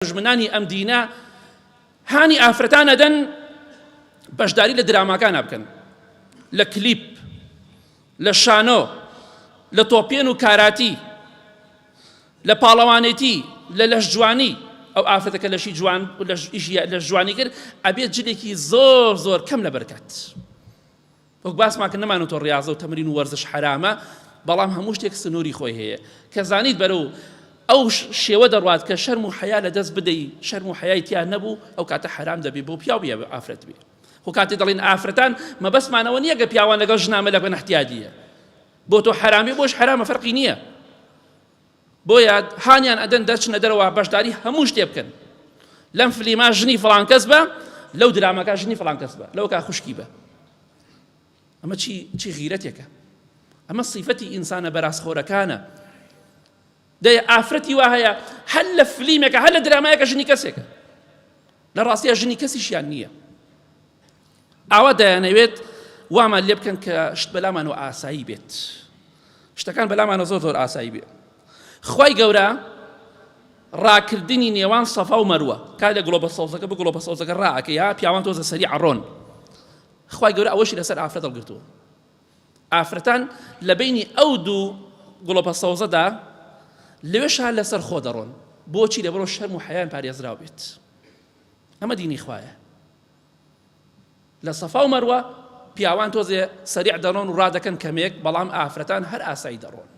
دوژمنانی ئەم دینە هانی ئافرەتان ئەدەن بەشداری لە دراماکانە بکەن، لە کلیپ، لە شانۆ، لە تۆپێن و کاراتی، لە پاڵەوانێتی، لە لەشجوانی. ئەو ئافرەتە کە لەشی جوان لەش جوانی کرد ئەبێت جلێکی زۆر زۆر کەم لەبەر کات. وەک باسمان کرد نەمانوتوە ڕیاضە و تەمرین و وەرزش حەرامە، بەڵام هەموو شتێک سنووری خۆی هەیە، کە زانیت بەرەو ئەو شێوە دەڕوات کە شەرم و حەیا لە دەست بدەی، شەرم و حەیای تیا نەبوو، ئەو کاتە حەرام دەبێ بۆ پیاو بێ ئافرەت بێ. خۆ کاتێ دەڵێین ئافرەتان مەبەستمان ئەوە نییە کە پیاوان لەگەڵ ژنان مەلە بکەن احتیادیە. بۆ تۆ حەرام بێ بۆش حەرامە فەرقی نییە. بۆیە هانیان ئەدەن دەرچنە دەرەوە بەشداری هەموو شتێ بکەن. لەم فلیما ژنی فڵان کەس بە، لەو دراماکە ژنی فڵان کەس بە، لەوەکا خوشکی بە. ئەمە چی چی غیرەتێکە؟ ئەمە سیفەتی ئینسانە بەرازخۆرەکانە. دەی ئافرەتی وا هەیە هەر لە فلیمێکە هەر لە درامایەکە ژنی کەسێکە، لە ڕاستیە ژنی کەسیشیان نییە. ئاوا دەیانەوێت وامان لێ بکەن کە شت بەلامانەوە ئاسایی بێت، شتەکان بەلامانە زۆر زۆر ئاسایی بێت. خوای گەورە ڕاکردنی نێوان سەفا و مەروە کا لە گڵۆپە سەوزەکە بە گڵۆپە سەوزەکە ڕاکە یا پیاوان تۆزە سەری عڕۆن، خوای گەورە ئەوەشی لەسەر ئافرەت هەڵگرتووە. ئافرەتان لە بینی ئەو دوو گڵۆپە سەوزەدا لەوێشا لەسەر خۆ دەڕۆن. بۆچی؟ لەبەرەوە شەرم و حەیان پارێزراو بێت. ئەمە دینی خوایە. لە سەفا و مەروە پیاوان تۆزێ سەریع دەڕۆن و ڕادەکەن کەمێک، بەڵام ئافرەتان هەر ئاسایی دەڕۆن.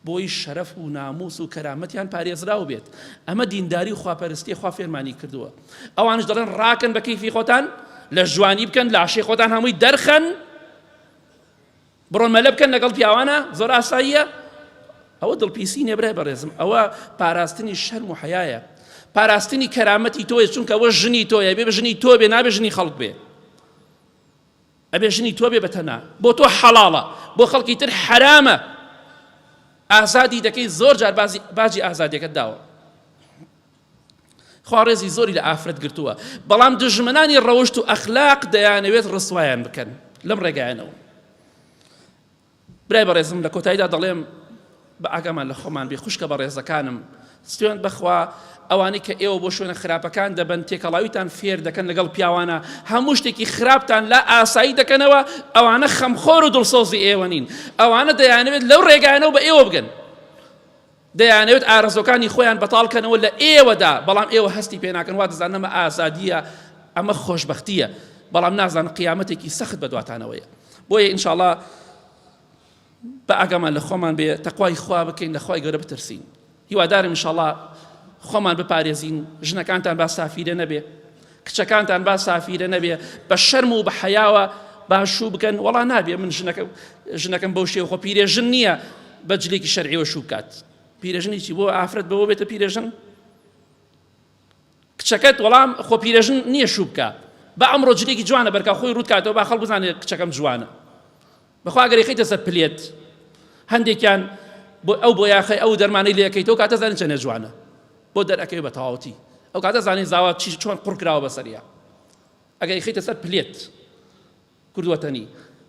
بۆی شەرەف و ناموس و کەرامەتیان پارێزراو بێت. ئەمە دینداری و خواپەرستیە خوا فێرمانی کردووە. ئەوانش دەڵێن ڕاکەن بە کەیفی خۆتان، لەش جوانی بکەن، لاشەی خۆتان هەمووی دەرخەن، بڕۆن مەلە بکەن لەگەڵ پیاوانە، زۆر ئاساییە. ئەوە دڵپیسی نیە برای بەڕێزم، ئەوە پاراستنی شەرم و حەیایە، پاراستنی کەرامەتی تۆیە، چونکە ئەوە ژنی تۆیە، بێ ژنی تۆ بێ، نابێ ژنی خەڵک بێ. ئەبێ ژنی تۆ بێ بەتەنا، بۆ تۆ حەڵاڵە، بۆ خەڵکی تر حەرامە. ئازادی دەکەی زۆر جار باجی ئازادیەکەت داوە. خوا ڕێزی زۆری لە ئافرەت گرتووە، بەڵام دژمنانی ڕەوشت و ئەخلاق دەیانەوێت ڕسوایان بکەن لەم ڕێگایانەوە. برای بەڕێزم لە کۆتاییدا دەڵێم بە ئاگامان لە خۆمان بێ، خوشکە بەڕێزەکانم سوێند بەخوا ئەوانەی کە ئێوە بۆ شوێنە خراپەکان دەبەن تێکەڵاویتان فێر دەکەن لەگەڵ پیاوانە هەموو شتێکی خراپتان لا ئاسایی دەکەنەوە، ئەوانە خەمخۆر و دڵسۆزی ئێوە نین، ئەوانە دەیانەوێت لەو ڕێگایانەوە بە ئێوە بگەن، دەیانەوێت ئارەزوەکانی خۆیان بەتاڵ کەنەوە لە ئێوەدا، بەڵام ئێوە هەستی پێ ناکەن، وا دەزانن ئەمە ئازادییە، ئەمە خۆشبەختییە، بەڵام نازانن قیامەتێکی سەخت بەدواتانەوەیە. بۆیە ئینشاڵڵا بە ئاگامان لە خۆمان بێ، تەقوای خوا بکەین، لە خوای گەورە بترسین. هیوادارم ئینشاڵڵا خۆمان بپارێزین، ژنەکانتان با سافیرە نەبێ، کچەکانتان با سافیرە نەبێ، بە شەرم و بە حەیاوە با شوو بکەن. وەڵا نابێ من ژنەکەم ژنەکەم بەو شێوە، خۆ پیرێژن نییە بە جلێکی شەرعیەوە شوو بکات. پیرێژنی چی؟ بۆ ئافرەت بەوە بێتە پیرێژن؟ کچەکەت وەڵام خۆ پیرێژن نییە شوو بکە، با ئەمڕۆ جلێکی جوانە بەرکا خۆی ڕووت کاتەوە با خەڵک بزانێت کچەکەم جوانە. بەخوا ئەگەر یخەیتە سەر پلێت هەندێکیان بۆ ئەو بۆیاخەی ئەو دەرمانەی لێکەیتەوە کاتە زانین چەنێ جوانە بۆ دەرەکەوێ بە تەواوەتی ئەو کاتە زانین زاوا چی چۆن قڕ کراوە بەسەریا ئەگەر یخەیتە سەر پلێت کوردوەتەنی.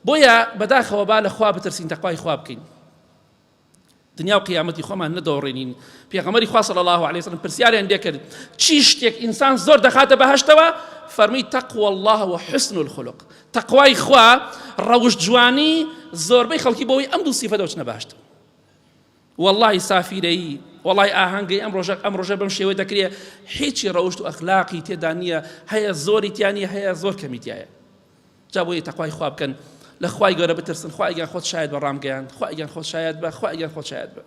بۆیە بەداخەوە با لە خوا بترسین تەقوای خوا بکەین دنیا و قیامەتی خۆمان نەدۆڕێنین. پێغەمبەری خوا صلی الله علیه وسلم پرسیاریان لێکرد چی شتێک ئینسان زۆر دەخاتە بەهەشتەوە؟ فەرمی تقوى الله وحسن الخلق. تەقوای خوا ڕەوشت جوانی زۆربەی خەڵکی بۆی ئەم دوو سیفەتەوە چنە بەهەشت. واللهی سافیرەیی وەڵای ئاهەنگەی ئەم ڕۆژە ئەم ڕۆژە بەم شێوە دەکرێ هیچی ڕەوشت و ئەخلاقی تێدا نییە، هەیە زۆری تیا نییە، هەیە زۆر کەمی تایە. جا بۆیە تەقوای خوا بکەن، لە خوای گەورە بترسن. خوای گیان خۆت شایەت بە ڕامگەیاند، خوای گیان خۆت شایەت بە، خوای گیان خۆت شایەت بە.